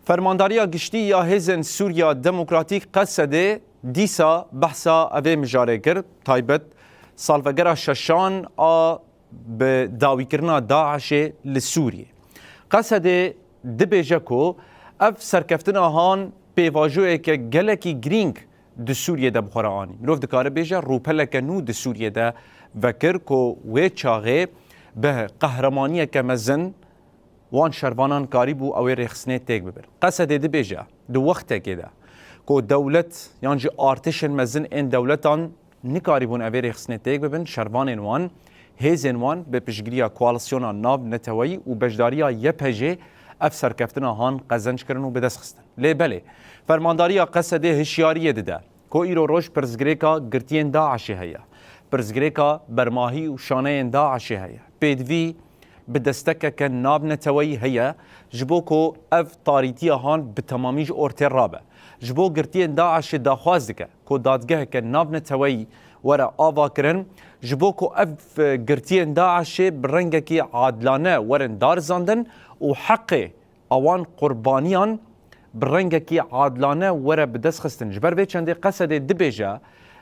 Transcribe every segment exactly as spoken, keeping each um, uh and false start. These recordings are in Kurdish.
Fermandariya Giştî ya Hêzên Sûriya Demokratîk, Qesedê, dîsa behsa evê mijarê kir, taybet salvegera şeşan a bi dawîkirina DAIŞê li Sûriyê. Qesedê dibêje ku ev serkeftina han pêvajoyeke gelekî girîng di Sûriyê de bi xwe re anî. Mirov dikare bêje rûpeleke nû di Sûriyê de vekir ku wê çaxê bi qehremaniyeke mezin wan şervanan karîbû ew ê rêxistinê têk bibin. Qesedê dibêje, di wextekê de ku dewlet yan jî artêşên mezin ên dewletan nikarîbûn ev ê rêxistinê têk bibin, şervanên wan, hêzên wan bi piştgiriya koalîsyona navneteweyî û beşdariya Y P G ev serkeftina han qezenc kirin û bi dest xistin. Lê belê, fermandariya Qesedê hişyariyê dide ku îro roj pirsgirêka girtiyên DAIŞê heye. Pirsgirêka bermahî û şaneyên DAIŞê heye. Pêdivî bi destekeke navneteweyî heye, ji bo ku ev tarîtiya han bi temamî ji ortê rabe. Ji bo girtiyên DAIŞê daxwaz dike ku dadgeheke navneteweyî were avakirin, ji bo ku ev, e, girtiyên DAIŞê bi rengekî adilane werin darizandin û heqê a wan qurbaniyan bi rengekî adilane were bi dest xistin. Ji ber vê çendê Qesedê dibêje,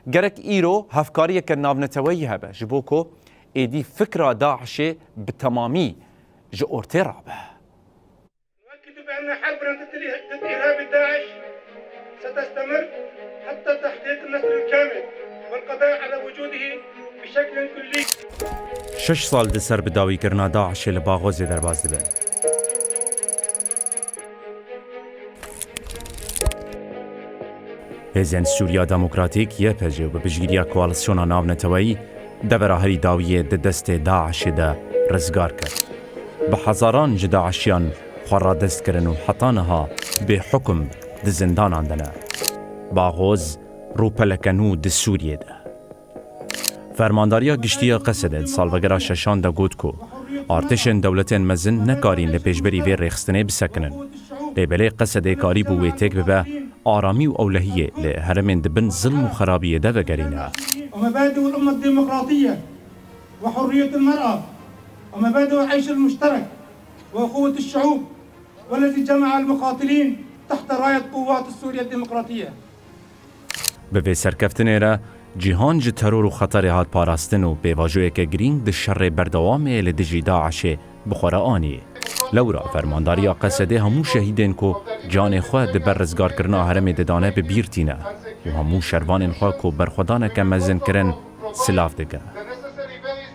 gerek îro hevkariyeke navneteweyî hebe, ji bo ku êdî fikra DAIŞê bi temamî ji ortê rabe. نؤكد بأن حربنا ضد الإه-، ضد إرهاب داعش ستستمر حتى تحقيق النصر الكامل والقضاء على وجوده بشكل كلي. Şeş sal di ser bi dawîkirina DAIŞê li Baxozê derbas dibin. Hêzên Sûriya Demokratîk, Y P G, û bi piştgiriya koalîsyona navneteweyî devera herî dawiyê di destê DAIŞê de rizgar kir. Bi hezaran ji DAIŞiyan xwe radest kirin û heta niha bêhukum di zindanan de ne. Baxoz rûpeleke nû di Sûriyê de. Fermandariya Giştî ya Qesedê di salvegera şeşan de got ku artêşên dewletên mezin nekarîn li pêşberî vê rêxistinê bisekinin. Lê belê Qesedê karîbû wê têk bibe, aramî û ewlehiyê li herêmên di bin zilm û xerabiyê de vegerîne. ومبادئ الأمة الديمقراطية وحرية المرأة ومبادئ العيش المشترك وأخوة الشعوب والذي جمع المقاتلين تحت راية قوات سوريا الديمقراطية. Bi vê serkeftinê re cîhan ji teror û xeterê hat parastin û pêvajoyeke girîng di şerê berdewamê li dijî DAIŞê bi xwe re anî. Lewra fermandariya Qesedê hemû şehîdên ku canê xwe di ber rizgarkirina herêmê didane bi bîr tîne û hemû şervanên xwe ku berxwedaneke mezin kirin silav dike. The necessary base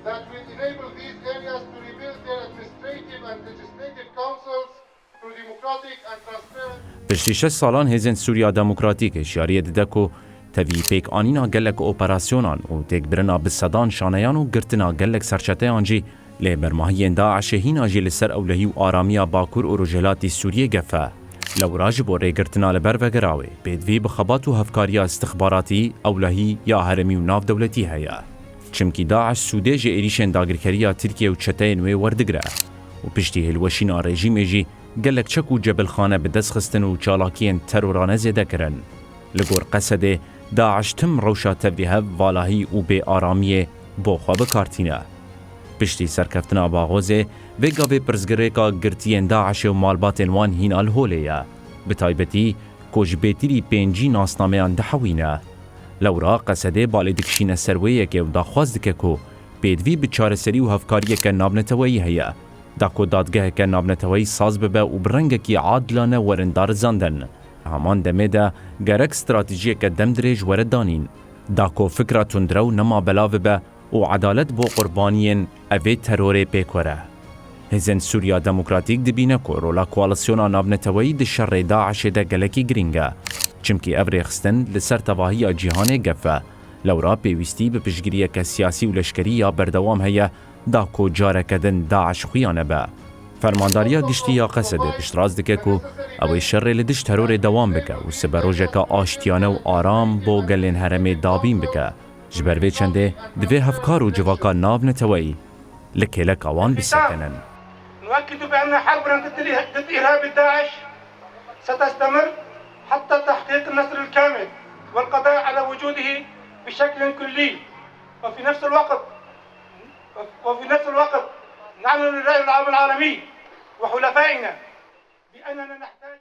that will enable these areas to rebuild their administrative and legislative councils through democratic and transparent. Piştî şeş salan Hêzên Sûriya Demokratîk hişyariyê dide ku tevî pêkanîna gelek operasyonan û têkbirina bi sedan şaneyan û girtina gelek serçeteyan jî lê bermahiyên DAIŞê hîna jî li ser ewlehî û aramiya Bakur û Rojhilatî Sûriyê gef e. Lewra ji bo rêgirtina li ber vegera wê, pêdivî bi xebat û hevkariya istixbaratî, ewlehî ya herêmî û navdewletî heye. Çimkî DAIŞ sûdê ji êrîşên dagirkeriya Tirkiye û çeteyên wê werdigire û piştî hilweşîna rejîmê jî gelek çek û cebilxane bi dest xistin û çalakiyên terorane zêde kirin. Li gor Qesedê, DAIŞ tim rewşa tevlîhev, valahî û bêaramiyê bo xwe bi kar tîne. Piştî serkeftina Baxozê, vê gavê pirsgirêka girtiyên DAIŞê û malbatên wan hîna li holê ye. Bi taybetî ku ji bêtirî pêncî nasnameyan dihewîne. Lewra Qesedê balê dikişîne ser wê yekê û daxwaz dike ku pêdivî bi çareserî û hevkariyeke navneteweyî heye, da ku dadgeheke navneteweyî saz bibe û bi rengekî adilane werin darizandin. Heman demê de gerek stratejiyeke demdirêj were danîn, da ku fikra tundrew nema belav bibe û edalet bo qurbaniyên evê terorê pêk were. Hêzên Sûriya Demokratîk dibîne ku rola koalîsyona navneteweyî di şerê DAIŞê de gelekî girîng e. Çimkî ev rêxistin li ser tevahiya cîhanê gef e. Lewra pêwîstî bi piştgiriyeke siyasî û leşkerî ya berdewam heye, da ku careke din DAIŞ xuya nebe. Fermandariya Giştî ya Qesedê piştrast dike ku ew ê şerê li dij terorê dewam bike û siberojeke aştiyane û aram bo gelên herêmê dabîn bike. Ji ber vê çendê divê hevkar û civaka navneteweyî li kêleka wan bisekinin. نؤكد بأن حربنا ضد الإه-، ضد إرهاب داعش ستستمر حتى تحقيق النصر الكامل والقضاء على وجوده بشكل كلي. وفي نفس الوقت، وفي نفس الوقت نعلن للرأي العام العالمي وحلفائنا بأننا نحتاج